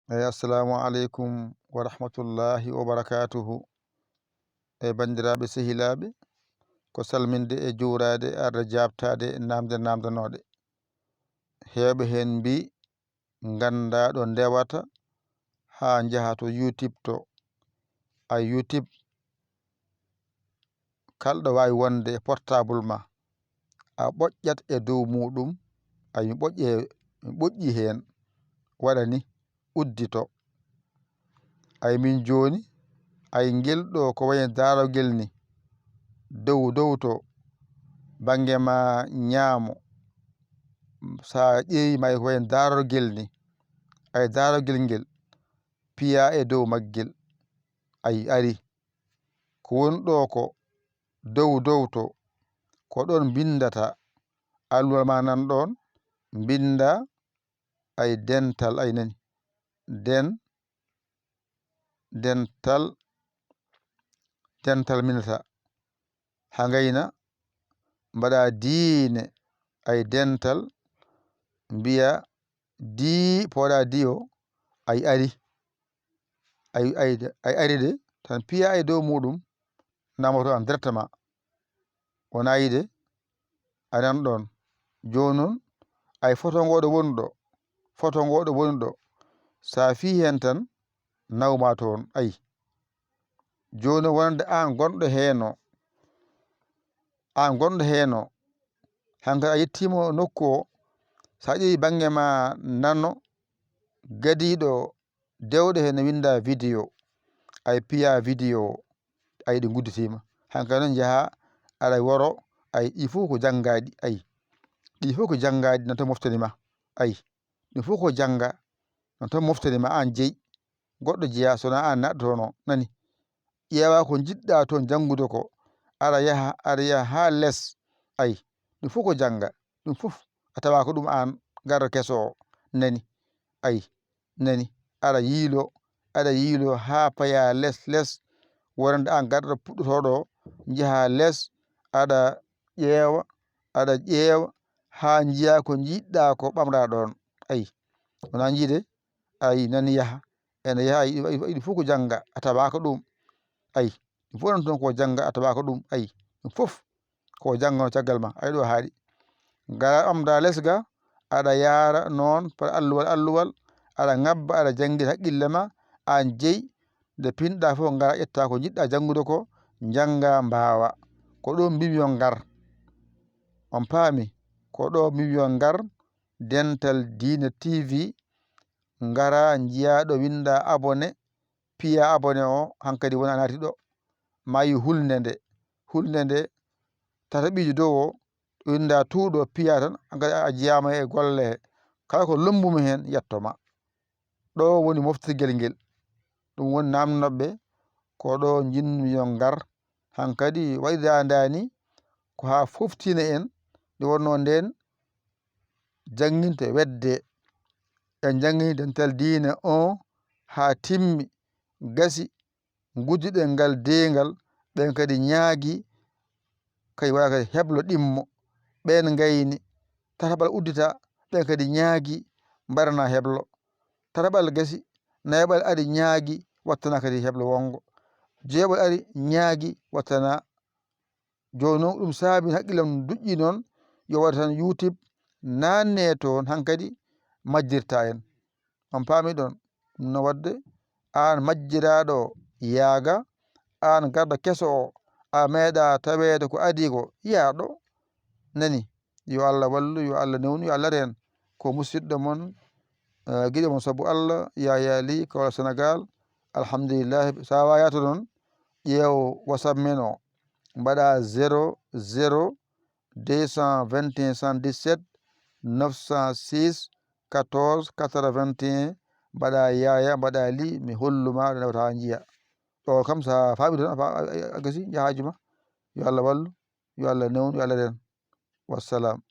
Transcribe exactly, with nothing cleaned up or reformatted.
Eyi, assalamu aleykum wa rahmatullahi wa barakatuhu. E banndiraaɓe sehilaaɓe, ko salminde e juuraade, arde jaabtaade naamnde naamndanooɗe. Heewɓe heen mbii, nganndaa ɗo ndewata haa njaha to YouTube to. A YouTube, kala ɗo waawi wonde e portable ma, a ɓoƴƴat e dow muuɗum, ay mi ɓoƴƴe, mi ɓoƴƴi heen, waɗa ni, uddito. Ay min jooni, ay ngel ɗo ko wayi daarogel ni, dow dow to, bannge ma ñaamo, so a ƴeewi ma ko wayi daarogel ni, ay daarogel ngel, piya e dow maggel, ay ari. Ko woni ɗo ko dow dow to, ko ɗon mbinndata, alluwal ma nan ɗon, mbinnda, ay dental, ay nani, den, dental, dental mbinndata. Haa ngayna, mbaɗa diine, ay dental, mbiya di, pooɗa di o, ay ari. Ay, ay, ay ari de, tan piya e dow muuɗum, namoto an directement. Wona yiide, a nan ɗon. Jooni noon, ay foto ngo ɗo woni ɗo, foto ngo ɗo woni ɗo. So a fii heen tan, nawma toon, ay. Jooni noon, wonande aan gonɗo heen o, aan gonɗo heen o, hankadi a yettiima nokku o, so a ƴeewi bannge ma nano, gadiiɗo dewɗe heen ne winnda vidéo, ay piya vidéo o, ay ɗi ngudditiima. Hankadi noon njaha, aɗa woro, ay ɗi fof ko janngaaɗi, ay. Ɗi fof ko janngaaɗi, no to moftani ma, ay. Ɗum fof ko jannga, no to moftani ma aan jeyi, goɗɗo jeya, so wonaa aan naɗɗotoono, nani. Ƴeewa ko njiɗɗa toon janngude ko, aɗa yaha, aɗa yaha haa les, ay. Ɗum fof ko jannga, ɗum fof a tawa ko ɗum aan garɗo keso o, nani. Ay, nani, aɗa yiilo, aɗa yiilo haa paya les, les, wonande aan garɗo puɗɗotooɗo o, njaha les, aɗa ƴeewa, aɗa ƴeewa, haa njiya ko njiɗɗa ko ɓamɗa ɗoon. Ay, wona njiide, ay, nani yaha, ene yaha, ay, ay, ay, ɗum fof ko jannga, a tawaaka ɗum. Ay, ɗum fof noon toon ko jannga, a tawaaka ɗum. Ay, ɗum fof ko janngono caggal ma, ay ɗo haaɗi. Ngara ɓamda les ga, aɗa yaara noon par alluwal, alluwal, aɗa ŋabba, aɗa janngina haqqille ma, aan jeyi, nde pinɗa fof ngara ƴetta ko njiɗɗa janngude ko, njannga mbaawa. Ko ɗo mbimi yo ngar. On paami? Ko ɗo mbimi yo ngar, Dental Diine T V, ngara njiya ɗo winnda abonné, piya abonné o, hankadi wona naati ɗo. Maayi hulnde nde, hulnde nde tataɓiijo dow o, ɗo winnda tuuɗo, piya tan, hankadi a jiyaama e golle he. Kala ko lombumi heen, yetto ma. Ɗo woni moftirgel ngel. Ɗum woni naamnooɓe, ko ɗo njiɗmi yo ngar. Hankadi waɗiraa ndaa ni, ko haa foftina en, nde wonnoo ndeen jannginte wedde. En njanngini Dental Diine on haa timmi, gasi, ngudduɗen ngal deengal, ɓeen kadi ñaagi, kadi waɗa kadi heblo ɗimmo. Ɓeen ngayni, tataɓal uddita, ɓeen kadi ñaagi, mbaɗana heblo. Tataɓal gasi, nayaɓal ari ñaagi, wattana kadi heblo wonngo. Jeeɓal ari ñaagi, wattana. Jooni noon, ɗum saabi hakkille am duƴƴi noon, yo waɗ tan YouTube, naanne toon, hankadi majjirta en. On paami ɗon? Ɗum no waɗde, aan majjiraaɗo yaaga, aan garɗo keso o, a meeɗa taweede ko adii ko, yaa ɗo, nani? Yo Allah wallu, yo Allah newnu, yo Allah reen. Ko musidɗo mon, eh, giɗo mon sabu Allah, Yaya Ly, Kaolack, Sénégal. Alhamdulillahi. So a waawi yahde noon, ƴeew WhatsApp men o, mbaɗa zéro zéro deux cent vingt et un soixante-dix-sept neuf cent six quatorze quatre-vingt-un, mbaɗa Yaya, mbaɗa Ly, mi hollu ma ɗo newata njiya. Ɗo kam, so a faami toon, a fa-, a, a, a gasi, njaha haaju ma. Yo Allah wallu, yo Allah newnu, yo Allah reen. Wassalam.